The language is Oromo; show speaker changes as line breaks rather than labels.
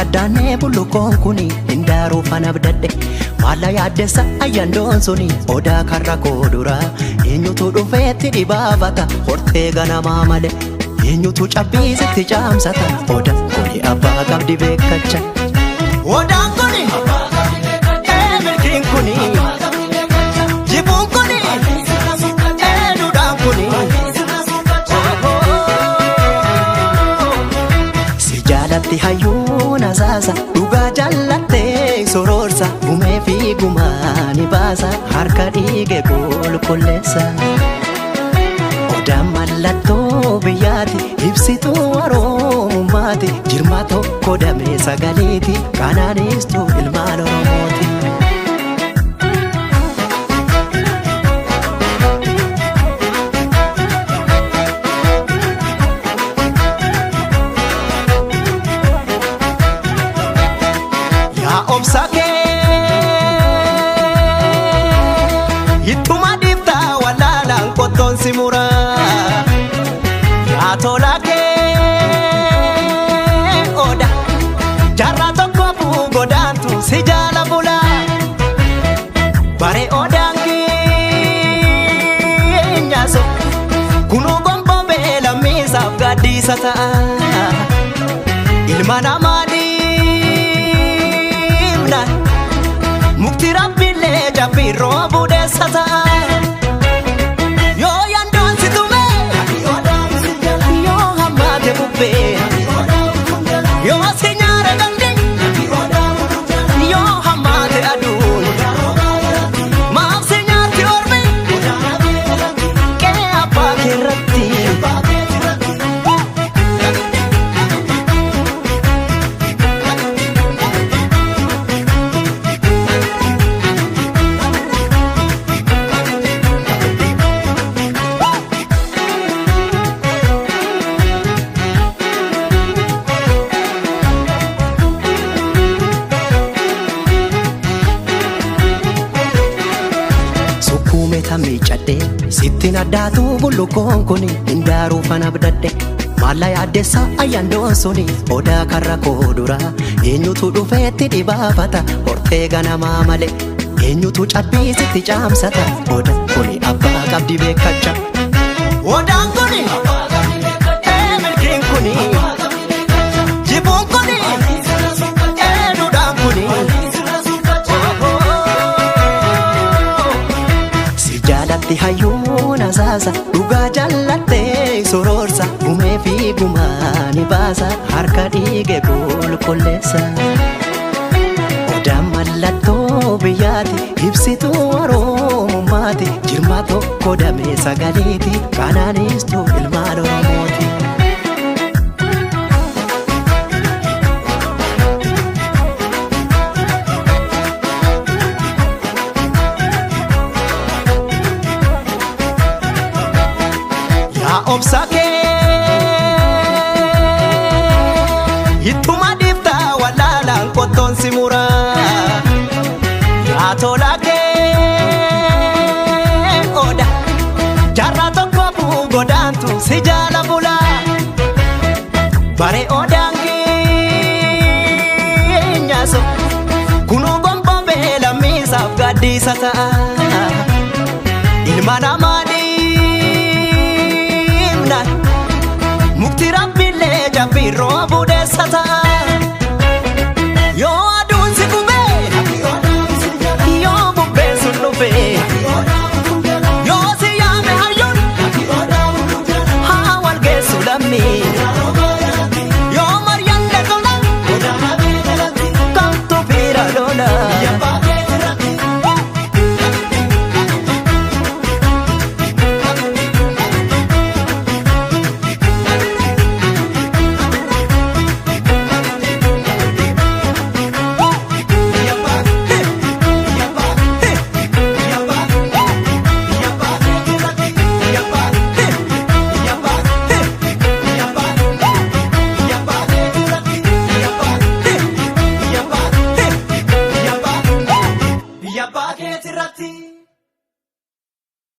Addaannee bullukoon kuni hindaaruu fana abdadhe maalla yaaddessa ayyandoon suni odaa karra koo dura eenyutu dhufeetti dhibaafata hortee ganamaa malee eenyutu cabbiisitti caamsata odaan kuni abbaa qabdi beekacha. Odaan kuni milkiin kuni jibuun kuni duudhaan kuni. Si jaalatti hayyuun asaasa dhugaa jallattee sororsa gumee fi gumaa ni baasa harka dhiige qulqulleessa. Odaan mallattoo biyyaati ibsituu oromummaati jirma tokko damee sagaleeti kanaanistuu ilmaan Oromooti. Yaa obsa kee ittuma dhiiftaa wallaalaan qottoon si muraa. Yaa tola kee oda jaarraa tokko godaantu si jaala bulaa. Bare odaan keenyaaso kunuu gonbobee lammiisaaf gaaddiisa ta'a. Ilma namaa dhiibnaan mukti rabbiillee jabbii roobuu deessa ta'a. Yoo yandoon si tume yoo hammaate bubbee yoo si nyaara galli yoo hammaate aduun maaf si nyaatti ormi qe'ee abbaa keerratti. Sukkuumee miicadhee sittiin addaatu bullukoon kuni hindaaruu fana abdadhe maalla yaaddessa ayyandoon suni odaa karra koo dura eenyutu dhufeetti dhibaafata hortee ganamaa malee eenyutu cabbiisitti caamsata odaan kuni abbaa qabdi beekacha. Odaan kuni milkiin kuni jibuun kuni duudhaan kuni. Si jaalatti hayyuun asaasa dhugaa jallattee sororsa gumee fi gumaa ni baasa harka dhiige qulqulleessa. Odaan mallattoo biyyaati ibsituu oromummaati jirma tokko damee sagaleeti kanaanistuu ilmaan Oromooti. Yaa obsa kee ittuma dhiiftaa wallaalaan qottoon si muraa. Yaa tola kee oda jaarraa tokko godaantu si jaala bulaa. Bare odaan keenyaaso kunuu gonbobee lammiisaaf gaaddiisa ta'a.